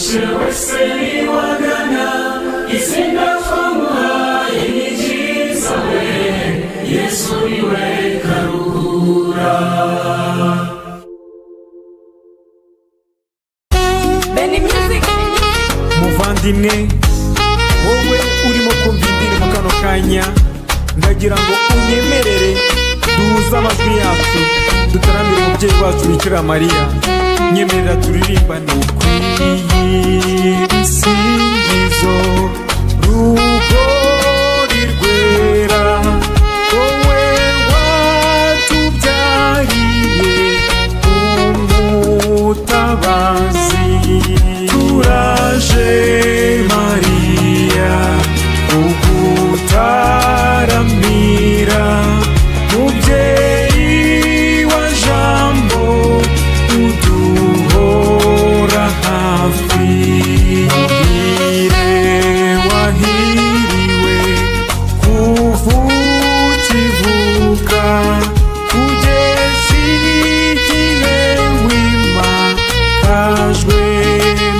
Urushye wese niwagana izina twamuhaye ni ryiza we, Yesu niwe Karuhura. Benny Music. Muvandimwe, wowe urimo kumva indirimbo kano kanya, ndagira ngo unyemerere duhuze amajwi yacu, dutaramire umubyeyi wacu Bikira Mariya. Nyemerera turirimbane. Ukwiye ibisingizo, rugori rwera, wowe watubyariye umutabazi. Turaje Mariya ugutaramira, mubyeyi wa Jambo, uduhora hafi. Muhire wahiriwe kuva ukivuka kugeza igihe wimakajwe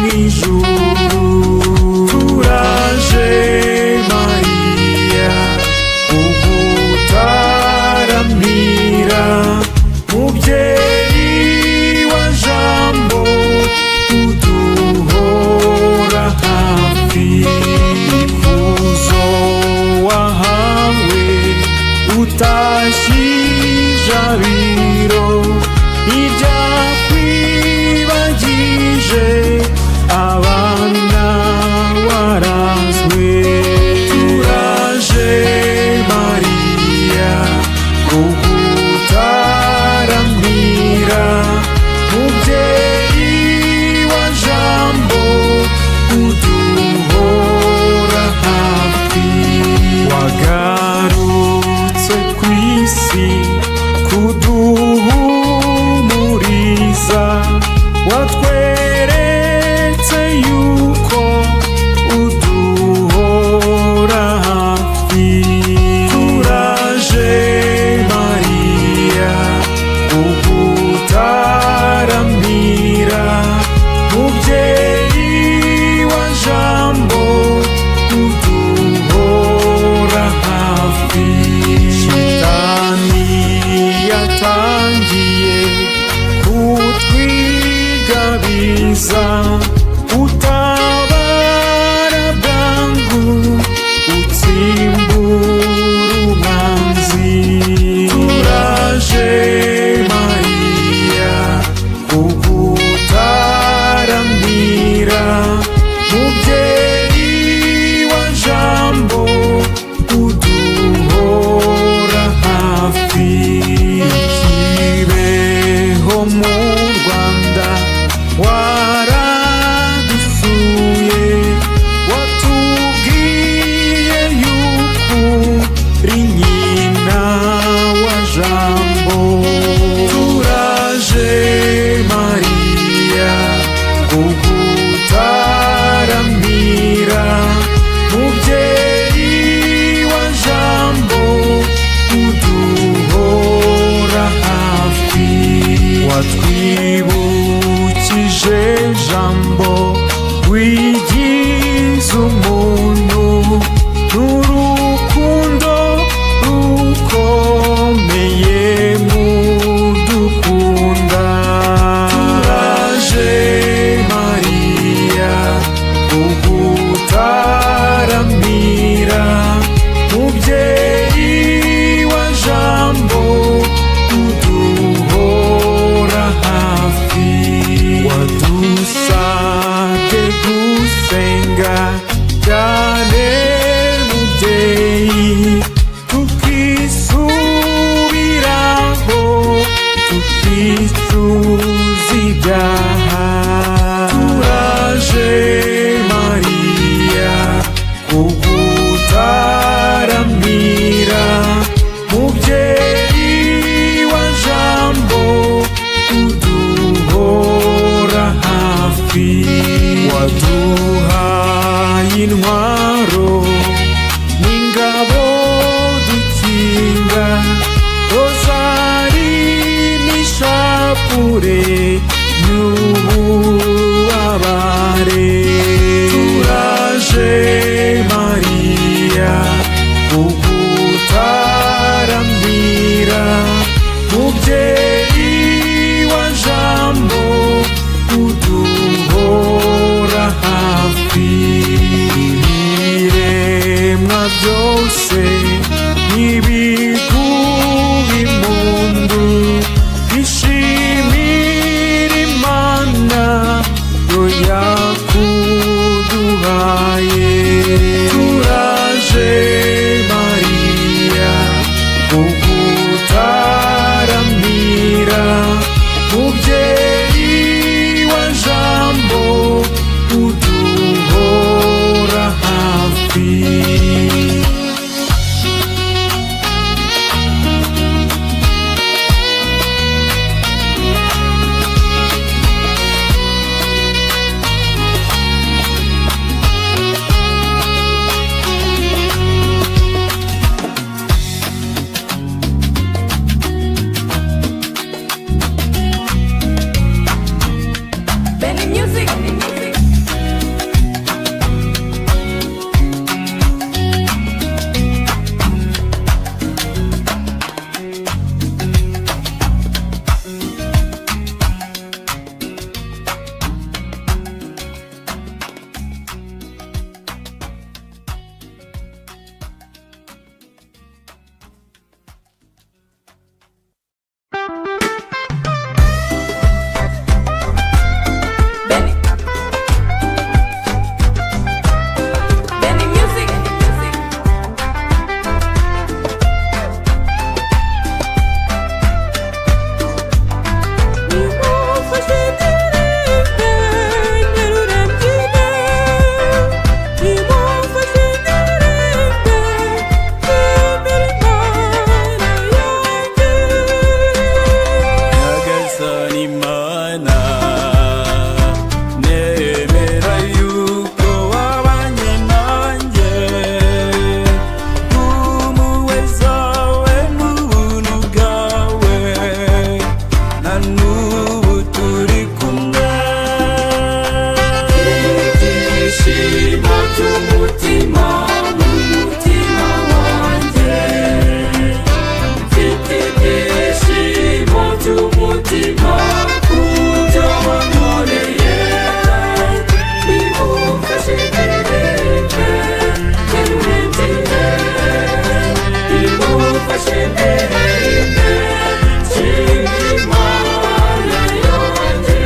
mw'ijuru. Turaje Mariya ugutaramira, mubyeyi wa Jambo, uduhora hafi. Ikuzo wahawe utashye ijabiro, ibyakwibagije abana warazwe. Turaje Mariya ugutaramira, mubyeyi wa Jambo, uduhora hafi. Wagarutse ku isi kuduhumuriza, watweretse yuko uduhora hafi. Turaje Mariya ugutaramira, mubyeyi wa Jambo, uduhora hafi. Shitani yatangiye kutwigabiza, utabara bwangu utsimbura umwanzi. Turaje Mariya kugutaramira, mubyeyi wa Jambo, uduhora hafi. Kibeho mu Rwanda waradusuye, watubwiye yuko uri nyina wa Jambo. Turaje Mariya kugutaramira, mubyeyi wa Jambo, uduhora hafi. Watwibukije Jambo wigize umuntu, n'urukundo rukomeye mudukunda. Turaje Mariya kugutaramira, mubyeyi wa Jambo, uduhora hafi. Wadusabye gusenga cyane mubyeyi, tukisubiraho, tukicuza ibyaha. Turaje Mariya kugutaramira, mubyeyi wa Jambo, uduhora hafi. Waduhaye intwaro n'ingabo dukinga, rozari n'ishapure y'ububabare. Music. Benny Music. Benny. Benny Music. Benny Music. Nimufashe ndirimbe nterure mbyine, nimufashe ndirimbe nshimire Imana yanjye. Nyagasani Mana, nemera yuko wabanye nanjye, impuhwe zawe n'ubuntu bwawe, na n'ubu turi kumwe. Ibyishimo by'umutima mu mutima wanjye, mfite ibyishimo by'umutima kubyo wankoreye. Nimufashe ndirimbe nterure mbyine, nimufashe ndirimbe nshime Imana yanjye.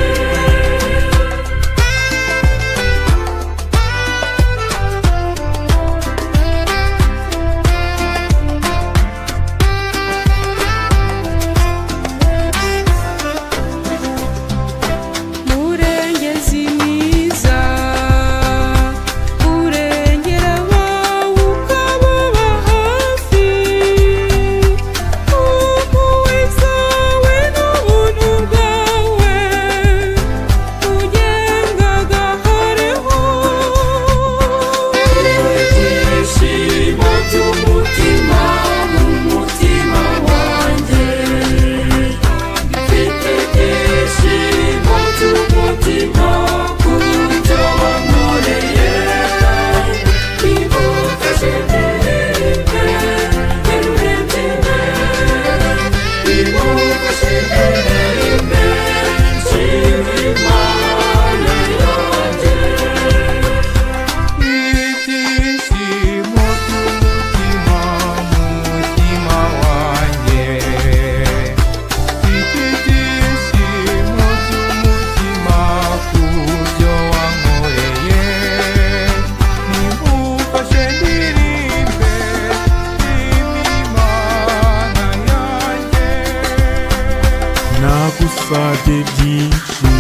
Murengezi mwiza, urengera abawe ukababa hafi, impuhwe zawe n'ubuntu bwawe ugenga gahoreho. Ibyishimo by'umutima mu mutima wanjye, mfite ibyishimo by'umutima kubyo wankoreye. Nimufashe ndirimbe nterure mbyine, nimufashe ndirimbe nshime Imana yanjye. Ibyishimo by'umutima mu mutima wanjye, mfite ibyishimo by'umutima kubyo wankoreye, nimufashe ndirimbe nshime Imana yanjye. Nagusabye byinshi,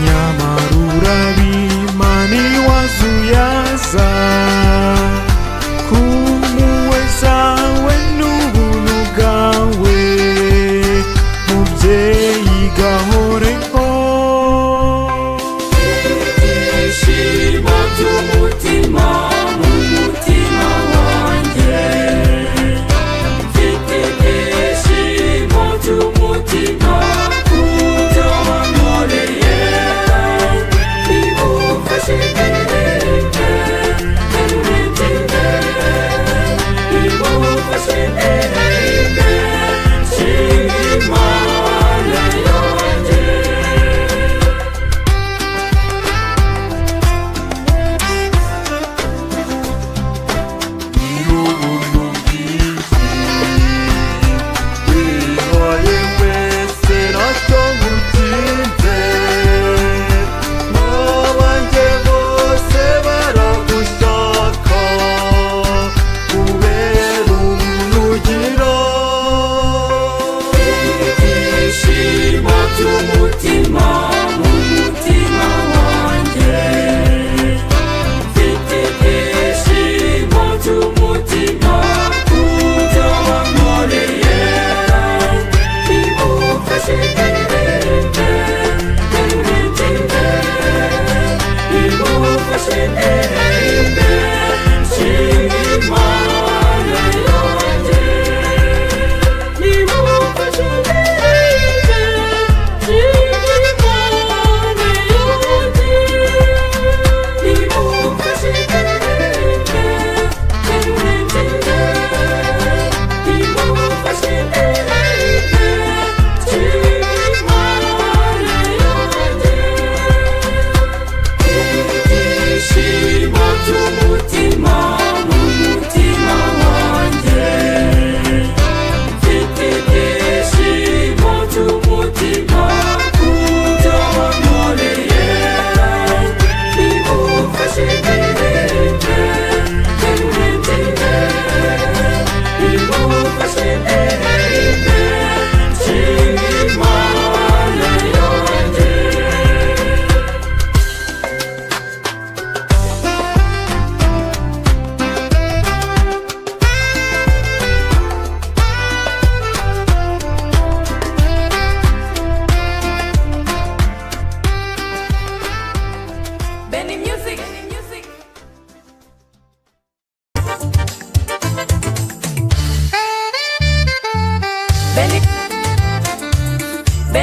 nyamara urabimpa ntiwazuyaza, ku mpuhwe zawe n'ubuntu bwawe, mubyeyi gahoreho. Ibyishimo by'umutima mu mutima wanjye, mfite ibyishimo by'umutima kubyo wankoreye. Nimufashe ndirimbe nterure mbyine, nimufashe ndirimbe nshime Imana yanjye. Nyir'ubuntu bwinshi, wihaye wese ntacyo ngukinze, n'abanjye bose baragushaka, kubera ubuntu ugira. Ibyishimo by'umutima mu mutima wanjye, mfite ibyishimo by'umutima kubyo wankoreye. Nimufashe ndirimbe nterure mbyine, nimufashe ndirimbe nshime Imana yanjye. Nimufashe ndirimbe nshimire Imana.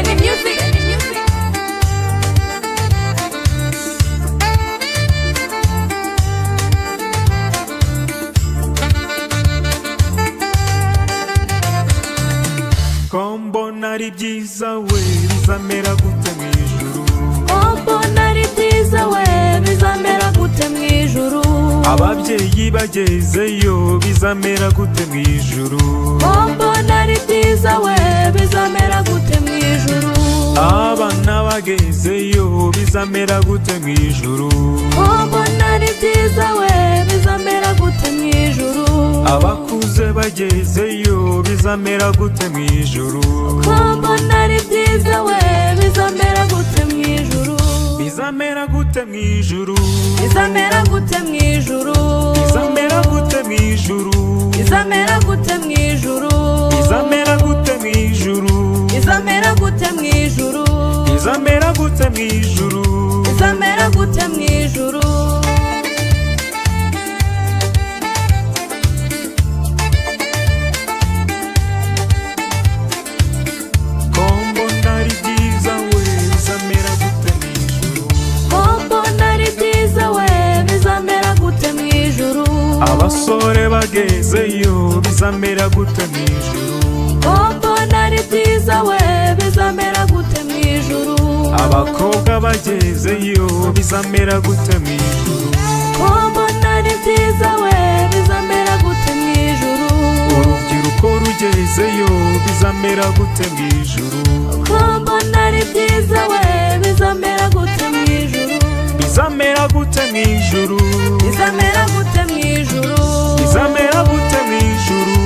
Benny Music. Benny Music. Ko mbona ari byiza we, bizamera gute mu ijuru? Mbona ari byiza we, bizamera gute mu ijuru? Ababyeyi bagezeyo, bizamera gute mu ijuru? Mbona ari byiza we, bizamera gute mu ijuru? Abana bagezeyo, bizamera gute mu ijuru? Mbona ari byiza we, bizamera gute mu ijuru? Abakuze bagezeyo, bizamera gute mu ijuru? Mbona ari byiza we, bizamera gute mu ijuru? Bizamera gute mu ijuru? Bizamera gute mu ijuru? Bizamera gute mu ijuru? Bizamera gute mu ijuru? Bizamera gute mu ijuru? Bizamera gute mu ijuru? Bizamera gute mu ijuru? Bizamera gute mu ijuru? Ko mbona ari byiza we, bizamera gute mu ijuru? Mbona ari byiza we, bizamera gute mu ijuru? Abasore bagezeyo, bizamera gute mu ijuru? Mbona ari byiza we, bizamera gute mu ijuru? Abakobwa bagezeyo, bizamera gute mu ijuru? Mbona ari byiza we, bizamera gute mu ijuru? Urubyiruko rugezeyo, bizamera gute mu ijuru? Mbona ari byiza we, bizamera gute mu ijuru? Bizamera gute mu ijuru? Bizamera gute mu ijuru? Bizamera gute mu ijuru?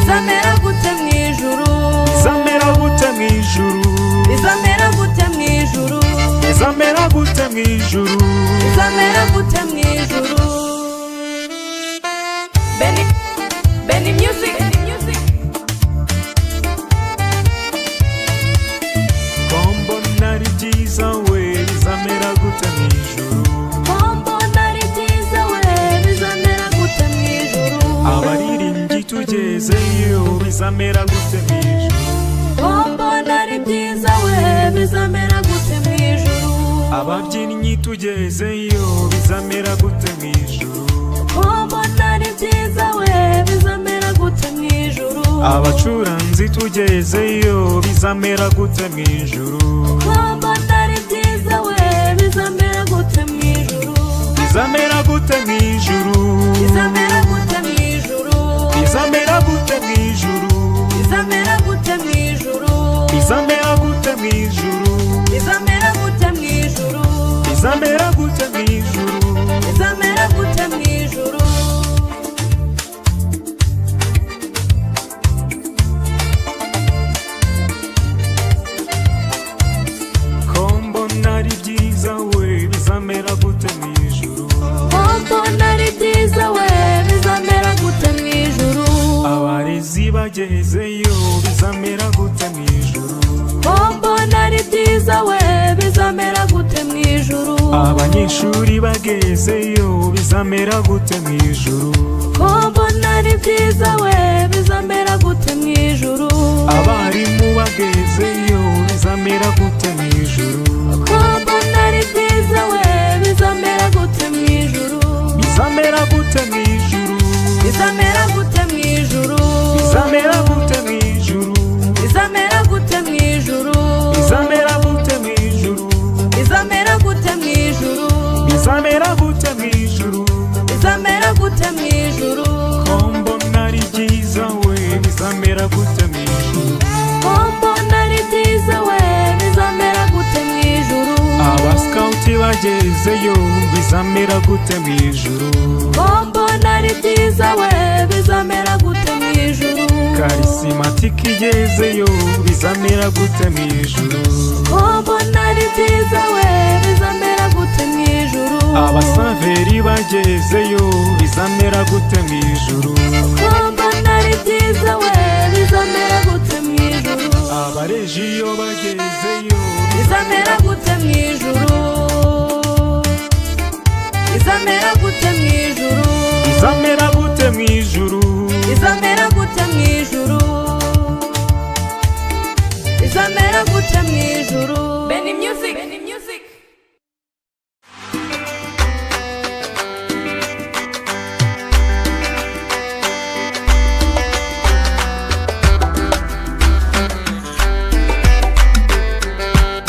Bizamera gute mu ijuru? Bizamera gute mu ijuru? Bizamera gute mu ijuru? Bizamera gute mu ijuru? Bizamera gute mu ijuru? Benny, Benny Music. Benny Music. Ko mbona ari byiza we, bizamera gute mu ijuru? Mbona ari byiza we, bizamera gute mu ijuru? Abaririmbyi tugezeyo, bizamera gute mu ijuru? Mbona ari byiza we, bizamera gute mu ijuru? Ababyinnyi tugezeyo, bizamera gute mu ijuru? Mbona ari byiza we, bizamera gute mu ijuru? Abacuranzi tugezeyo, bizamera gute mu ijuru? Mbona ari byiza we, bizamera gute mu ijuru? Bizamera gute mu ijuru? Bizamera gute mu ijuru? Bizamera gute mu ijuru? Bizamera gute mu ijuru? Bizamera gute mu ijuru? Bizamera gute mu ijuru? Bizamera gute mu ijuru? Bizamera gute mu ijuru? Ko mbona ari byiza we, bizamera gute mu ijuru? Mbona ari byiza we, bizamera gute mu ijuru? Abarezi bagezeyo, bizamera gute mu ijuru? Mbona ari byiza we, bizamera gute mu ijuru? Abanyeshuri bagezeyo, bizamera gute mu ijuru? Mbona ari byiza we, bizamera gute mu ijuru? Abarimu bagezeyo, bizamera gute mu ijuru? Mbona ari byiza we, bizamera gute mu ijuru? Bizamera gute mu ijuru? Bizamera gute mu ijuru? Bizamera gute mu ijuru? Bizamera gute mu ijuru? Bizamera gute mu ijuru? Bizamera gute mu ijuru? Bizamera gute mu ijuru? Bizamera gute mu ijuru? Ko mbona ari byiza we, bizamera gute mu ijuru? Mbona ari byiza we, bizamera gute mu ijuru? Abasikawuti bagezeyo, bizamera gute mu ijuru? Mbona ari byiza we, bizamera gute mu ijuru? Karisimatike igezeyo, bizamera gute mu ijuru? Mbona ari byiza we, bizamera gute mu ijuru? Abasaveri bagezeyo, bizamera gute mu ijuru? Mbona ari byiza we, bizamera gute mu ijuru? Abarejiyo bagezeyo, Bizamera gute mu ijuru? Bizamera gute mu ijuru? Bizamera gute mu ijuru? Bizamera gute mu ijuru? Bizamera gute mu ijuru? Benny Music. Benny Music.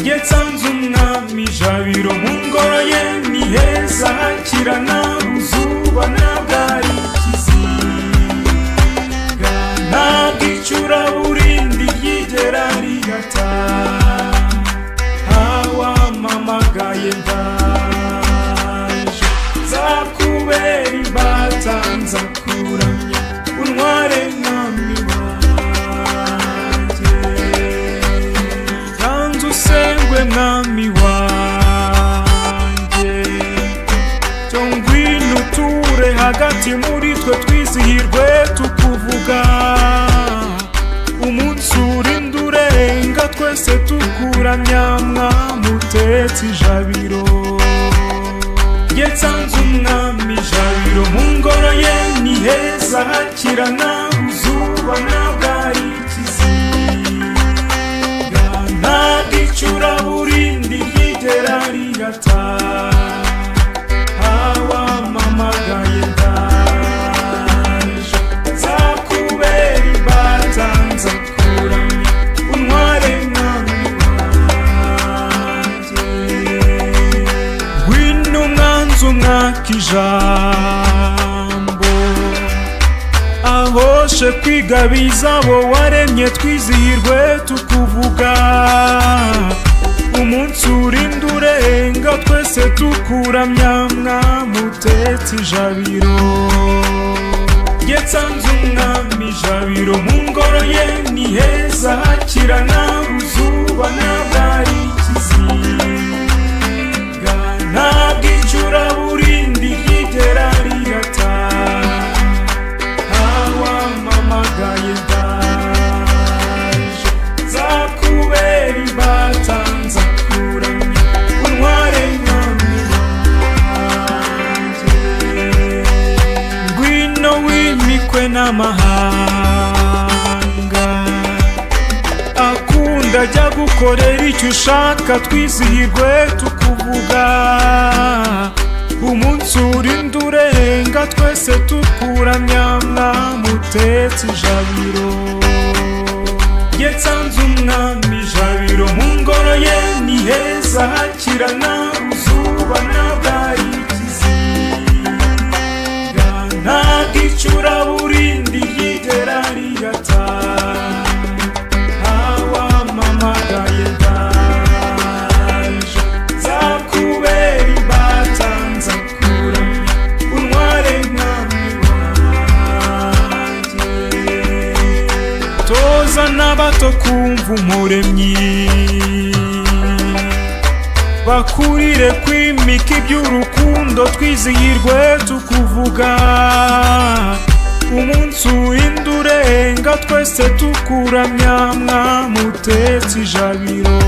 Nsanze umwami Jabiro mu ngoro ye ni heza, hakirana uzuba ntabwo ari ikizinga, ntabwo icuraburindi ryigera rigata. Wampamagaye ndaje, nzakubera imbata, nzakuramya untware mwami wanjye. Ganza usengwe mwami wanjye, cyo ngwino uture hagati muri twe, twizihirwe tukuvuga. Umunsi urinda urenga twese tukuramya, mwamutetse ijabiro. Njye nsanze umwami Jabiro mu ngoro ye ni heza, hakirana uzuba ntabwo ari ikizinga, ntabwo icuraburindi ryigera rigata. Wampamagaye ndaje, nzakubera imbata, nzakuramya untware mwami wanjye. Ngwino umwanzi umwaka ijambo, ahoshe kwigabiza abo waremye, twizihirwe tukuvuga. Umunsi urinda urenga twese tukuramya, mwamutetse ijabiro. Njye nsanze umwami Jabiro mu ngoro ye ni heza, hakirana uzuba ntabwo ari ikizinga, ntabwo icuraburindi ryigera rigata. Wampamagaye ndaje, nzakubera imbata, nzakuramya untware mwami wanjye. Ngwino wimikwe n'amahanga akunda, ajya gukorera icyo ushaka, twizihirwe tukuvuga. Umunsi urinda urenga twese tukuramya, mwamutetse ijabiro. Njye nsanze umwami Jabiro mu ngoro ye ni heza, hakirana uzuba ntabwo ari ikizinga, ntabwo icuraburindi ryigera rigata. Wampamagaye ndaje, nzakubera imbata, nzakuramya untware mwami wanjye. Toza n'abato kumva umuremyi, bakurire kwimika iby'urukundo, twizihirwe tukuvuga. Umunsi urinda urenga twese tukuramya, mwamutetse ijabiro.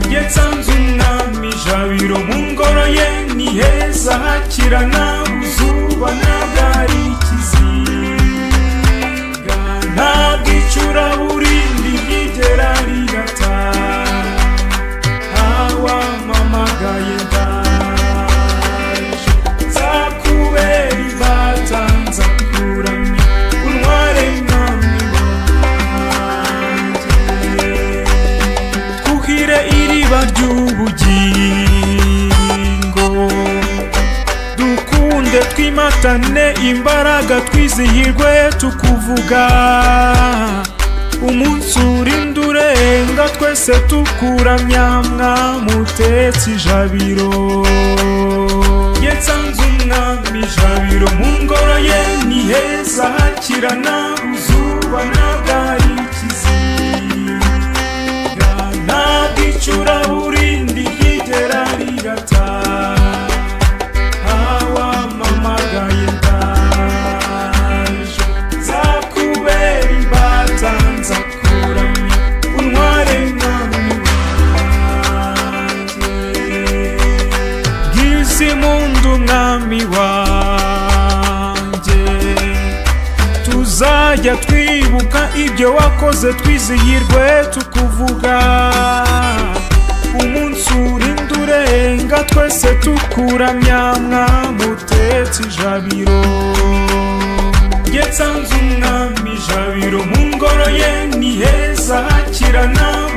Njye nsanze umwami Jabiro mu ngoro ye ni heza, hakirana uzuba ntabwo ari ikizinga, ntabwo icuraburindi ryigera rigata. Wampamagaye ndaje, nzakubera imbata, nzakuramya untware mwami wanjye. Twuhire iriba ry'ubugingo, dukunde twimatane imbaraga, twizihirwe tukuvuga. Umunsi urinda urenga twese tukuramya, mwamutetse ijabiro. Njye nsanze umwami Jabiro mu ngoro ye ni heza, hakirana uzuba ntabwo ari ikizinga, ntabwo icuraburindi ryigera rigata. Wampamagaye ndaje, nzakubera imbata, nzakuramya untware mwami wanjye. Bwiza impundu mwami wanjye, tuzajya Tuzajya twibuka ibyo wakoze, twizihirwe tukuvuga. Umunsi urinda urenga twese tukuramya, mwamutetse ijabiro. Nsanze umwami Jabiro, mu ngoro ye ni heza, hakirana.